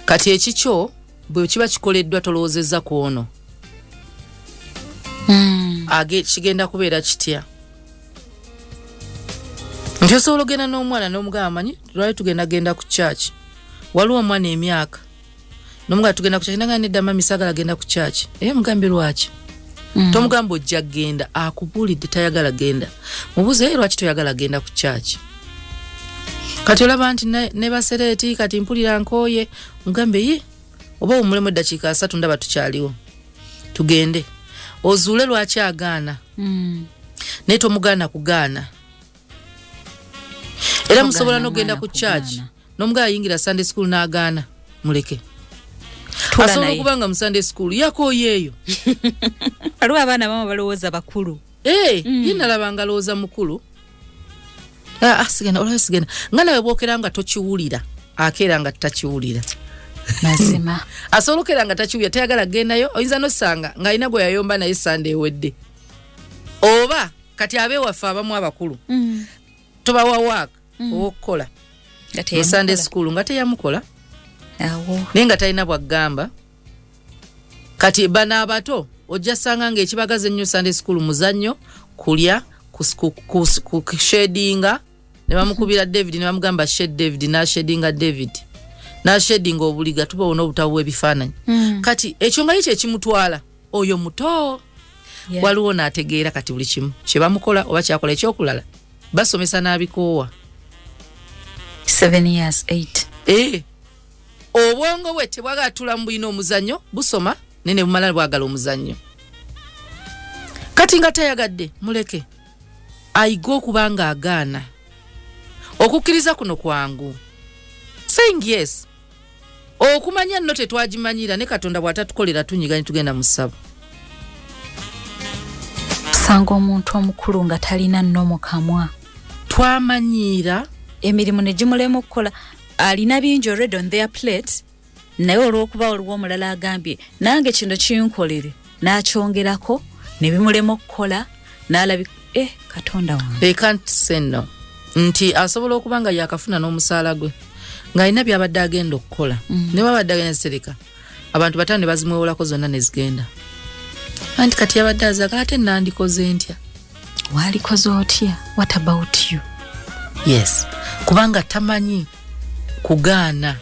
Kati ekikyo bwe kiba kikoleddwa, tolowoozezza ku ono. Kigenda kubeera kitya nti osobola ogenda n'omwana n'omugamba, "Manyi lwali tugenda genda ku church?" Waliwo omwana emyaka nomugamba, "Tugenda ku church." Nagamba, "Nedda mami, saagala genda ku church." Era mugambe lwaki. Tomugamba ojja genda, akubuulidde tayagala genda. Mubuuze, "Ye lwaki toyagala genda ku church?" Kati olaba nti ne basereeti, kati mpulira nkooye, mugambe ye oba owummulemu eddakiika 30, ndaba tukyaliwo, tugende ozuule lwaki agaana. Naye tomugaana kugaana. Era musobola n'ogenda ku church n'omugala ayingira Sunday school n'agaana, muleke. Asobola okuba nga mu Sunday school yakooye eyo. Waliwo abaana bamu balowooza bakulu. Ee, ye nalaba nga alowooza mukulu. Ah, sigenda, olaba sigenda, nga nawe bwokera nga tokiwulira, akeera nga takiwulira. Mazima. Asobola okera nga takiwulira, tayagala gendayo. Oyinza nosanga ng'alina gwe yayomba naye Sande ewedde, oba kati abewaffe abamu abakulu tobawa waaka owokukola mu Sunday school nga teyamukola, naye nga talina bwaggamba. Kati bano abato ojja sanga nga ekibagaza ennyo Sunday school muzannyo, kulya, kushedinga, ne bamukubira David ne bamugamba shed David, n'ashedinga David, n'ashedinga obuliga, tubawona obutabo bw'ebifaananyi. Kati ekyo nga ye kyekimutwala oyo muto. Waliwo n'ategeera kati buli kimu kyebamukola oba kyakola. Ekyokulala, basomesa n'abikoowa. 7 years, 8. Eh, obwongo bwe tebwagala tula mu bulina omuzannyo, busoma naye ne bumala bwagala omuzannyo. Kati nga tayagadde, muleke ayige okuba nga agaana. Okukkiriza kuno kwangu, saying yes. Okumanya nno tetwagimanyira, ne Katonda bw'atatukolera tunyiga ne tugenda mu ssabo. Osanga omuntu omukulu nga talina nno mu kamwa. Twamanyiira. Emirimu ne gimulema okukola, alina bingi already on their plate, naye olw'okuba waliwo omulala agambye nange kino kinkolere, n'akyongerako ne bimulema okukola, n'alabi Katonda wange. They can't say no. Nti asobola okuba nga yakafuna n'omusaala gwe, ng'alina byabadde agenda okukola, ne babadde agenda zitereka, abantu bataano ne bazimwewolako zonna ne zigenda, anti kati yabadde azaagala, ate nandikoze ntya? Waalikoze otya? What about you? Yes, kubanga tamanyi kugaana,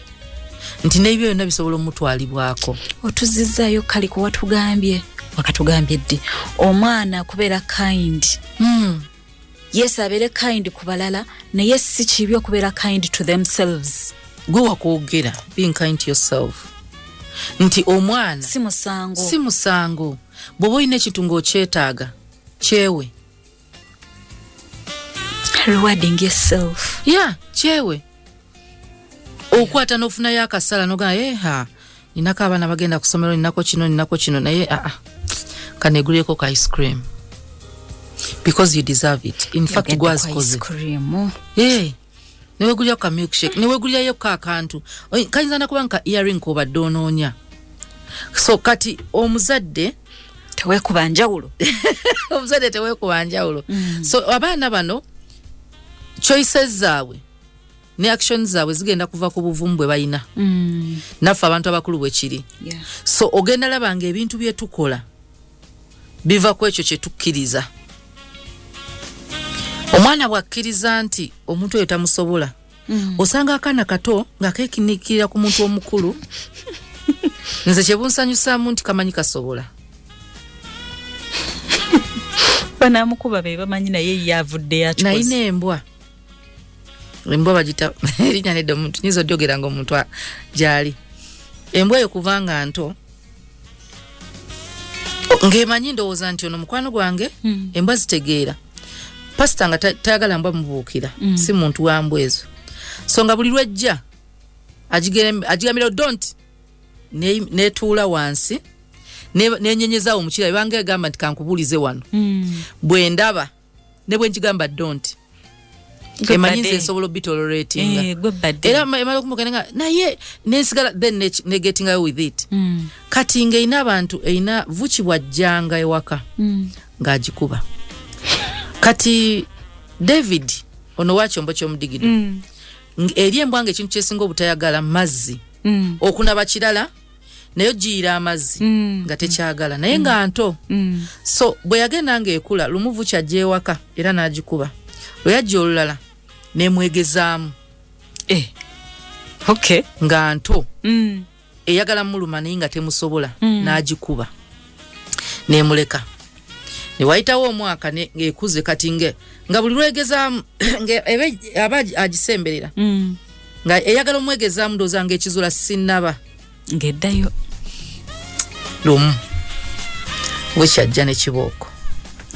nti n'ebyo byonna bisobola omutwalibwako. Otuzizaayo kali ku watugambye, wakatugambye ddi omwana kubeera kind. Yes, abeere kind ku balala, naye si kibi okubeera kind to themselves. Gwe wakwogera being kind to yourself, nti omwana si musango. Si musango. Bw'oba olina ekintu ng'okyetaaga, kyewe. Rewarding yourself. Ya, kyewe. Okwata n'ofunayo akasala nogamba, eha, ninako abaana bagenda ku ssomero, ninako kino, ninako kino, naye aa, kanegulireko ka ice cream, because you deserve it. In fact, gwazikoze. Cream. Hey, newegulira ka milkshake, newegulirayo ka akantu. Kayinza nakuba nka earring kobadde onoonya. So kati omuzadde teweekuba njawulo. Omuzadde teweekuba njawulo. So abaana bano choices zaabwe ne actions zaabwe zigenda kuva ku buvumu bwe balina. Naffe abantu abakulu bwe kiri. So ogenda laba nga ebintu bye tukola biva ku ekyo kye tukkiriza. Omwana bw'akkiriza nti omuntu oyo tamusobola, osanga akaana kato nga kekinikirira ku muntu omukulu. Nze kyebunsanyusaamu nti kamanyi kasobola. Banamukuba be bamanyi, naye ye avudde nayina akikoze. Embwa, embwa bagita erinnya nedda, omuntu nyinza odyogera nga omuntu gyali. Embwa eyo kubanga nto ng'emanyi, ndowooza nti ono mukwano gwange. Embwa zitegeera. Pasita nga tayagala mbwa mubuukira, si muntu wa mbwa ezo. So nga buli lwejja agigambira don't, netuula wansi, nenyenyezaawo omukira, ebanga egamba nti kankubuulize wano. Bwe ndaba ne bwe nkigamba don't, emanyi nze nsobola obitoleratinga. Eh, gwe badde. Era emala okumugenda nga naye nensigala, then negetingayo with it. Kati ng'erina abantu, erina vuki bwajjanga ewaka ng'agikuba. Kati David ono wakyombo ky'omudigido, eri embwa nga ekintu kyesinga obutayagala mazzi. Okunaba kirala, naye ogiyira amazzi nga tekyagala, naye nga nto. So bwe yagenda ng'ekula, lumu vuki ajja ewaka era n'agikuba. Lwe yajja olulala nemwegezaamu. Eh. Okay. Nga nto, eyagala muluma naye nga temusobola. N'agikuba nemuleka. Ne wayitawo omwaka ng'ekuze kati nga buli lwegezaamu aba agisemberera nga eyagala omwegezaamu, ndowooza ng'ekizula sinnaba. Ng'eddayo. Lumu wekyajja ne kibooko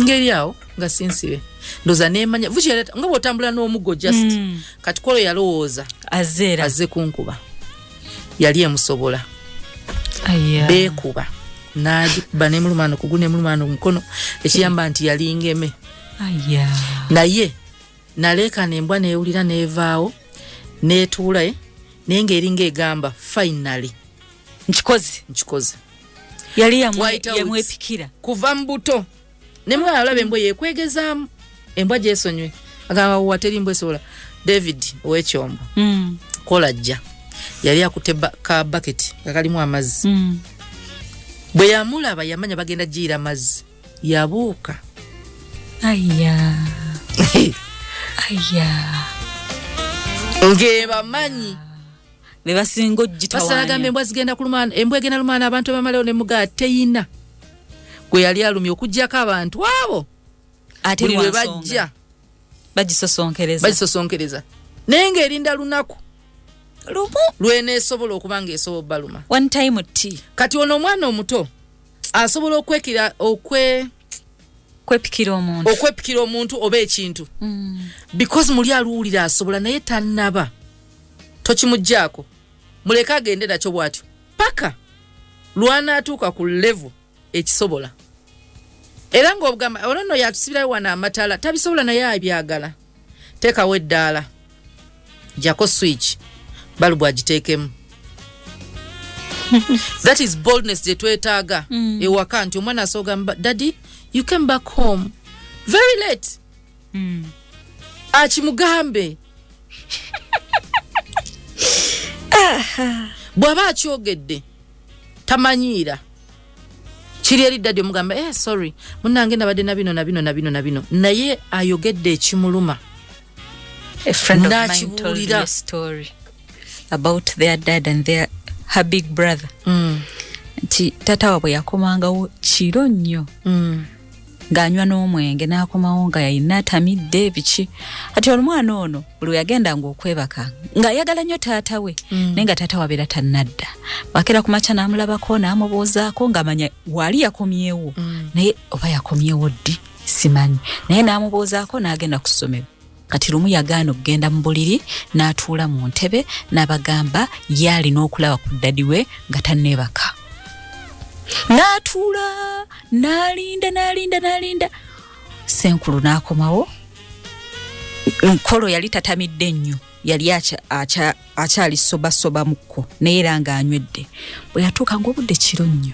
ngeri awo nga sinsibe, ndowooza nemanya vuki nga bw'otambula n'omuggo just kati kwolwo yalowooza azeera azze kunkuba, yali emusobola. Aya. Beekuba n'agikuba nemuluma kugu nemuluma omukono, ekiyamba nti yali ngeme. Aya. Naye naleekaana, embwa neewulira neevaawo neetuula, naye ng'eringa egamba, "Finally nkikoze." Nkikoze. Yali White House. yamwepikira. Kuva mu buto ne mwana alaba embwa yekwegezaamu, embwa gyesonywe, agamba wa teri mbwa esobola. David ow'ekyombo kolajja yali akutte ka baketi nga kalimu amazzi. Bwe yamulaba yamanya bagenda giira mazzi, yabuuka. Aya, aya. Ng'ebamanyi. Be basinga Pastor agamba ogitawaanya. Embwa zigenda kulumana, embwa egenda lumaana abantu abamalewo ne mugaa teyina gwe yali alumye okugyako abantu abo. Ate Buli lwe lwa nsonga. bajja bagisosonkereza. Bagisosonkereza, naye ng'erinda lunaku lumu lweneesobola okuba ng'esobola obbaluma. One time t Kati ono omwana omuto asobola okwekira kwepikira omuntu. Okwepikira omuntu oba ekintu because muli aluwulira asobola, naye tannaba. Tokimugjaako, muleke agende nakyo bw'atyo paka lwanaatuuka ku level ekisobola. Era ng'obugamba ono nno yatusibirayo wano amataala, tabisobola naye abyagala. Teekawo eddaala, jako switch, balubu agiteekemu. That is boldness gye twetaaga ewaka, nti omwana asobola, "Daddy, you came back home very late." Akimugambe. Bw'aba akyogedde tamanyiira, kiri eri daddy omugamba, "Sorry munange, nabadde na bino na bino na bino na bino," naye ayogedde ekimuluma. A friend of mine told me N'akibuulira. a story about their dad and their her big brother, nti taata waabwe yakomangawo kiro nnyo ng'anywa n'omwenge, n'akomawo nga yalina atamidde biki. Ati omwana ono buli we yagendanga okwebaka ng'ayagala nnyo taata we, naye nga taata we abeera tannadda. Bwakera ku makya n'amulabako n'amubuuzaako ng'amanya waali yakomyewo, naye oba yakomyewo ddi simanyi, naye n'amubuuzaako n'agenda ku ssomero. Kati lumu yagaana okugenda mu buliri n'atuula mu ntebe n'abagamba ye alina okulaba ku daddy we nga tanneebaka. N'atuula n'alinda n'alinda n'alinda, senkulu n'akomawo. Nkolo yali tatamidde nnyo, yali akyali sobasoba mukko, naye era ng'anywedde. Bwe yatuuka ng'obudde kiro nnyo,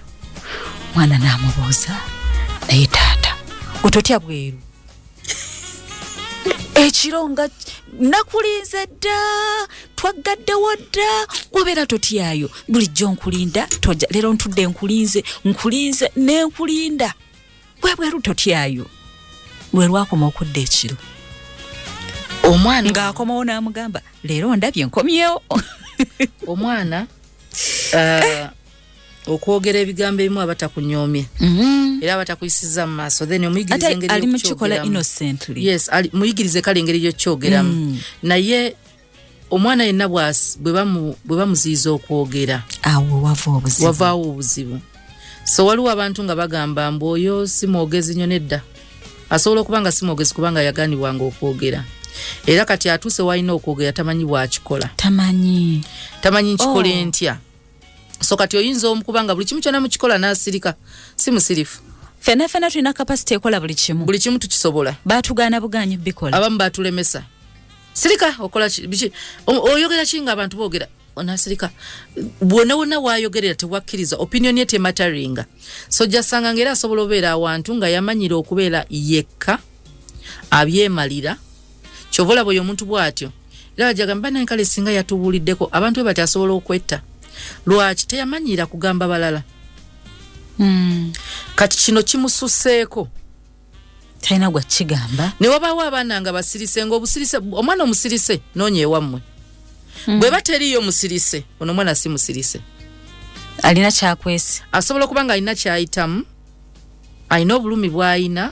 mwana n'amubuuza, "Naye taata, gwe totya bweru ekiro nga nakulinze dda, twaggaddewo dda, obeera totyayo? Bulijjo nkulinda toja, leero ntudde nkulinze, nkulinze nenkulinda, bwebweru totyayo?" Lwe lwakoma okudda ekiro. Omwana ng'akomawo n'amugamba, "Leero ndabye nkomyewo." Omwana okwogera ebigambo ebimu aba takunyoomye era aba takuyisizza mu maaso, then omuyigirize Ate engeri ali mukikola y'okukyogeramu. innocently. Yes, muyigirize kale engeri y'okukyogeramu. Naye omwana yenna bwe bamuziyiza okwogera, awo wava obuzibu. Wavaawo obuzibu. So waliwo abantu nga bagamba mbu oyo si mwogezi nnyo. Nedda, asobola okuba nga si mwogezi kubanga yaganibwanga okwogera, era kati atuuse walina okwogera tamanyi bwakikola. Tamanyi. Tamanyi nkikola Oh. entya. So kati oyinza omukuba nga buli kimu kyonna mukikola n'asirika, si musirifu. Fena fena tulina capacity ekola buli kimu. Buli kimu tukisobola. Batugaana bugaanyi bikola. Abamu batulemesa, "Sirika, okola biki? Oyogera ki nga abantu boogera?" Onasirika bwona wonna wayogerera tewakkiriza, opinion ye temataringa. So jasanga ngaera asobola obeera awantu nga yamanyira okubeera yekka, abyemalira. Kyova olaba oyo omuntu bw'atyo era bajagamba banaye kale singa yatubuuliddeko. Abantu be bati asobola okwetta. Lwaki? Teyamanyira kugamba balala. Kati kino kimususeeko. Talina gwa kigamba. Ne wabaawo abaana nga basirise, nga obusirise, omwana omusirise noonya ewammwe. Bwe bateriiyo musirise, ono omwana si musirise. Alina kyakwesi. Asobola okuba nga alina kyayitamu. Alina obulumi bw'ayina,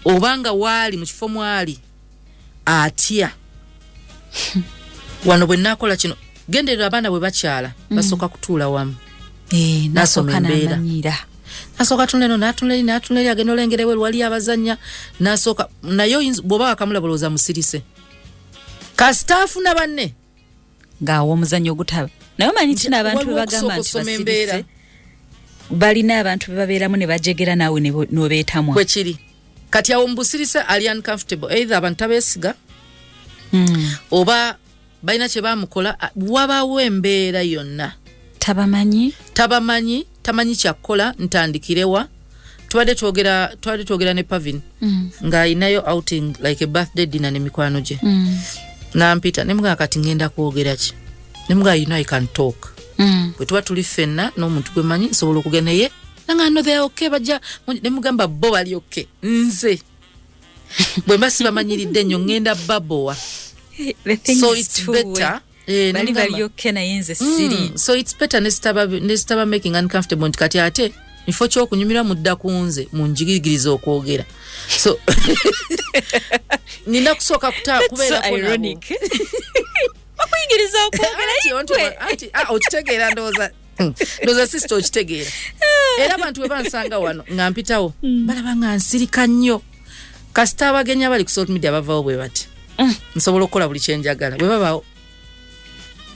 obanga waali mu kifo mwali atya, wano bwe naakola kino. Genderera abaana bwe bakyala, basooka kutuula wamu. Nasooka N'asoma embeera. N'amanyiira. Nasooka tunula eno, n'atunula eri, n'atunula eri, agenda olengera ewe wali abazanya, nasooka naye bw'oba wakamulaba olowooza musirise. Kasita afuna banne, ng'awa omuzannyo ogutaba naye omanyi kino, abantu Waliwo be bagamba okusooka nti osoma embeera. basirise, balina abantu be babeeramu ne bajegera, naawe n'obeetamwa. Bwe kiri. Kati awo mu busirise ali uncomfortable, either abantu tabeesiga oba balina kye bamukola, wabaawo embeera yonna. Tabamanyi. Tabamanyi, tamanyi kyakkola, ntandikirewa. Tubadde twogera ne Pavin ng'ayinayo outing, like a birthday dinner ne mikwano gye. Nampita, nemugamba, kati ngenda kwogera ki? Nemugamba, you know I can talk. Bwe tuba tuli ffenna n'omuntu gwe manyi, nsobola okugenda, naye nanga no, they are okay, bajja. Nemugamba, bo bali okay, nze bwe mba sibamanyiridde nnyo ngenda babowa. The thing So is it's two better way. Bali nemugamba- bali okay, naye nze siri. So it's better nesitaba making uncomfortable, nti kati ate kifo kyokunyumira mudda ku nze munjigirigiriza okwogera, so nina kusooka That's so kubeerako nabo. ironic, bakuyigiriza okwogera. Anti, anti, okitegeera, ndowooza sister okitegeera. Era abantu bwe bansanga wano nga mpitawo, balaba nga nsirika nnyo. Kasita abagenyi abali ku social media bavawo bwe bati, nsobola okukola buli kyenjagala bwe babaawo,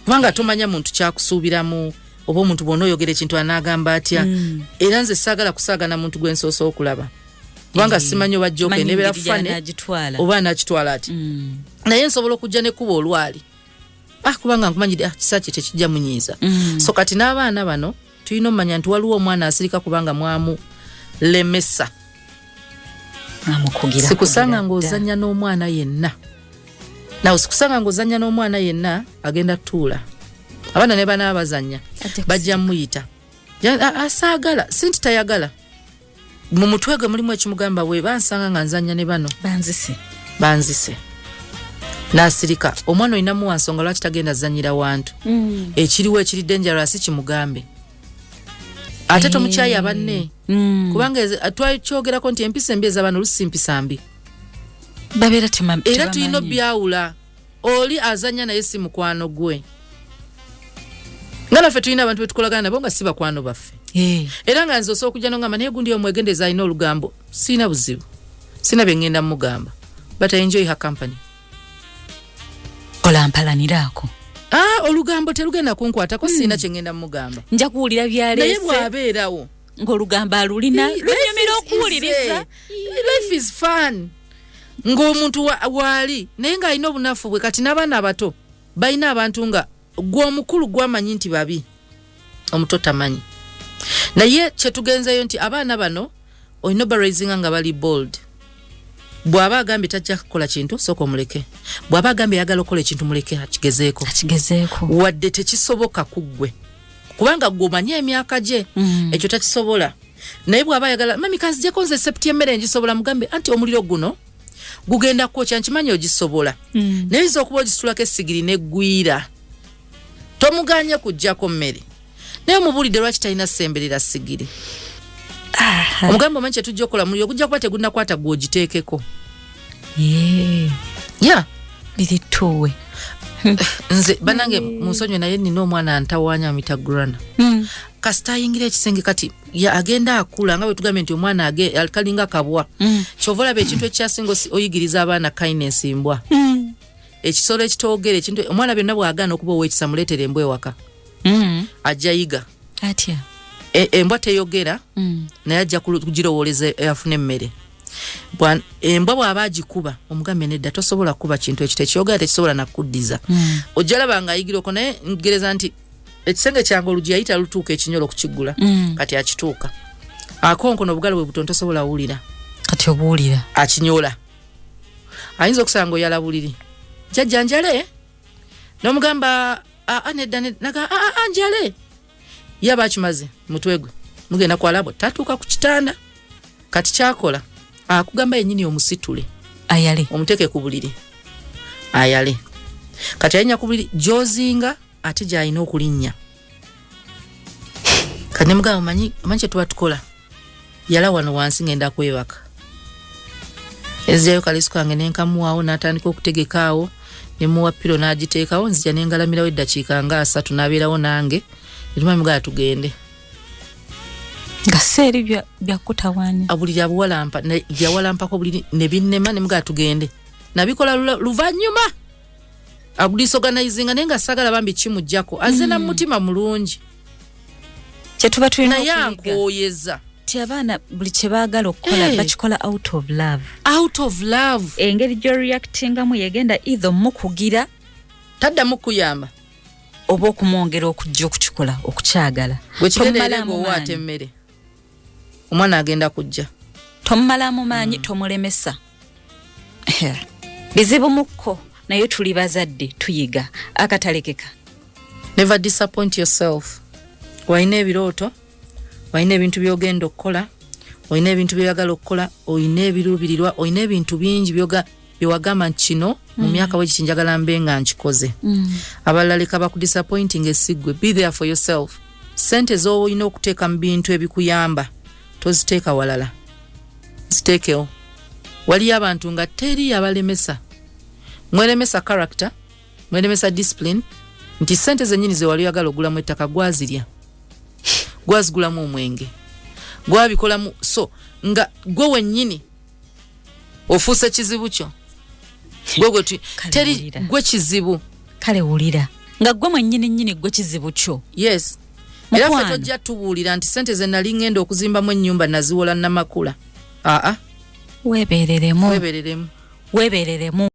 kubanga tomanya muntu kyakusuubiramu, oba omuntu bw'ona oyogera ekintu anaagamba atya. Era nze saagala kusaagana muntu gwe nsoose okulaba, kubanga simanyi oba joke Manyi nebeera engeri funny gy'anaagitwala. Oba anakitwala ati. Naye nsobola okujja nekuba olwali, kubanga nkumanyidde, kisa kye tekijja munyiiza. So kati n'abaana bano tulina omumanya nti waliwo omwana asirika kubanga mwamulemesa. Amukugira. Sikusanga kugira ng'ozannya n'omwana yenna, nawe sikusanga ng'ozannya n'omwana yenna agenda tuula. Abaana ne banaaba bazannya, Ajja bajja muyita. Asaagala, si nti tayagala, mu mutwe gwe mulimu ekimugamba, bwe bansanga nga nzannya ne bano, banzise. Banzise, n'asirika. Omwana olina muwa nsonga lwaki tagenda zanyira wantu. Ekiriwo ekiri dangerous kimugambe, ate tomukyaya banne, kubanga twakyogerako nti empisa embi ez'abaana olusi mpisa mbi. Babeera Era tulina tebamanyi. obyawula. Oli azanya naye si mukwano gwe, nga naffe tulina abantu betukolagana nabo nga si bakwano baffe. Era nga nze osobola okujja nogamba, naye gundi omwegendeza alina olugambo, siina buzibu, sina bye ŋŋenda mugamba, but I enjoy her company. Kola mpalaniraako. Ah, olugambo telugenda kunkwatako, siina kye ŋŋenda mugamba. Nja kuwulira Naye byaleese. bw'abeerawo Ng'olugambo alulina lunyumira okuwuliriza. Life is fun ng'omuntu waali naye ng'alina obunafu bwe. Kati n'abaana abato balina abantu nga gwe omukulu gwamanyi nti babi, omuto tamanyi. Naye kyetugenzeyo nti abaana bano olina obaraisinga nga bali bold. Bw'aba agambye tajja kukola kintu, sooka omuleke. Bw'aba agambye ayagala okukola ekintu, muleke akigezeeko. Akigezeeko. Wadde tekisoboka ku ggwe, kubanga gwe omanyi emyaka gye, ekyo takisobola. Naye bw'aba ayagala, mami kanzijeko nze septi emmere ngisobola, mugambe anti omuliro guno gugenda kwokya, nkimanyi ogisobola, naye oyinza okuba ogisitulako essigiri neggwira. Tomuganye kujjako mmere, naye omubuulidde lwaki talina semberera sigiri. Omugambe, omanyi kyetujja okukola, muliro gujja kuba tegunnakwata, gwe ogiteekeko. Ya. Biri tuwe. Nze banange munsonyiwe, naye nina omwana ntawaanya mitagrana. Kasita ayingira ekisenge, kati agenda akula, nga bwe tugambye nti omwana kalinga kabwa. Kyova olaba ekintu ekyasinga oyigiriza abaana kindness, mbwa. Ekisolo ekitoogera ekintu, omwana byonna bw'agaana okuba ow'ekisa, muleetera embwa ewaka, ajja yiga. Atya? Embwa teyogera, naye ajja kugirowooleza afune emmere. Embwa bw'aba agikuba, omugambe nedda, tosobola kukuba kintu ekyo tekyogera, tekisobola nakuddiza. Ojja laba nga ayigira okwo. Naye ngereza nti ekisenge kyange olugi yayita lutuuka ekinyolo okukiggula. Kati akituuka akonkona, obugalo bwe butono, tosobola wulira. Kati obuwulira. Akinyola, ayinza okusanga oyala buliri, jjajja njale, nomugamba aa nedda nedda, naga aa njale, yaba akimaze mutwe gwe mugenda kwalabo, tatuuka ku kitanda. Kati kyakola akugamba yenyini omusitule. Ayale. Omuteeke ku buliri ayale. Kati alinnya ku buliri gyozinga, ate gyalina okulinnya. Kati nemugamba, omanyi, omanyi kyetuba tukola, Yala wano wansi, ngenda kwebaka. Ezirayo kaleesu kange nenkamuwaawo, n'atandika okutegeka awo, nemuwa pillow n'agiteekawo. Nzija nengalamirawo eddakiika nga 30, n'abeerawo nange, netumamigala tugende. Nga seeri byakutawaanya. Obuliri abuwalampa, yawalampako obuliri ne binnema, nemugala tugende. Nabikola luvannyuma agudisorganizinga, naye nga sagala bambi kimugjako, azze na mutima mulungi. Kyetuba tulina naye okuyiga ankooyeza. Ti abaana buli kye baagala okukola bakikola out of love. Out of love. Engeri gy'oreactingamu yegenda either omukugira taddamu kuyamba oba okumwongera okujja okukikola, okukyagala. Gwe kigenderere Tomumalaamu ng'owaata maanyi. emmere, omwana agenda kujja. Tomumalaamu maanyi, tomulemesa. Bizibu mukko, naye tuli bazadde, tuyiga akatalekeka. Never disappoint yourself. Walina ebirooto, olina ebintu byogenda okukola, olina ebintu byoyagala okukola, olina ebiruubirirwa, olina ebintu bingi byewagamba nti kino mu myaka bwe kiti njagala mbe nga nkikoze. Abalala leka bakudisappointing, esiggwe. Be there for yourself. Sente z'olina okuteeka mu bintu ebikuyamba toziteeka walala, ziteekewo. Waliyo abantu nga teri abalemesa, mweremesa character, mweremesa discipline, nti sente zennyini zewali oyagala ogulamu ettaka gwazirya, gwazigulamu omwenge, gwabikolamu, so nga gwe wennyini ofuuse kizibu kyo. Gwe gwe Kale teri wulira. gwe kizibu. Kale wulira nga gwe mwennyini nnyini gwe kizibu kyo. Yes, era ffe Mukwano. tojja tubuulira nti sente ze nali ngenda okuzimbamu ennyumba naziwola namakula. Aa. Weebereremu. Webereremu. Weebereremu.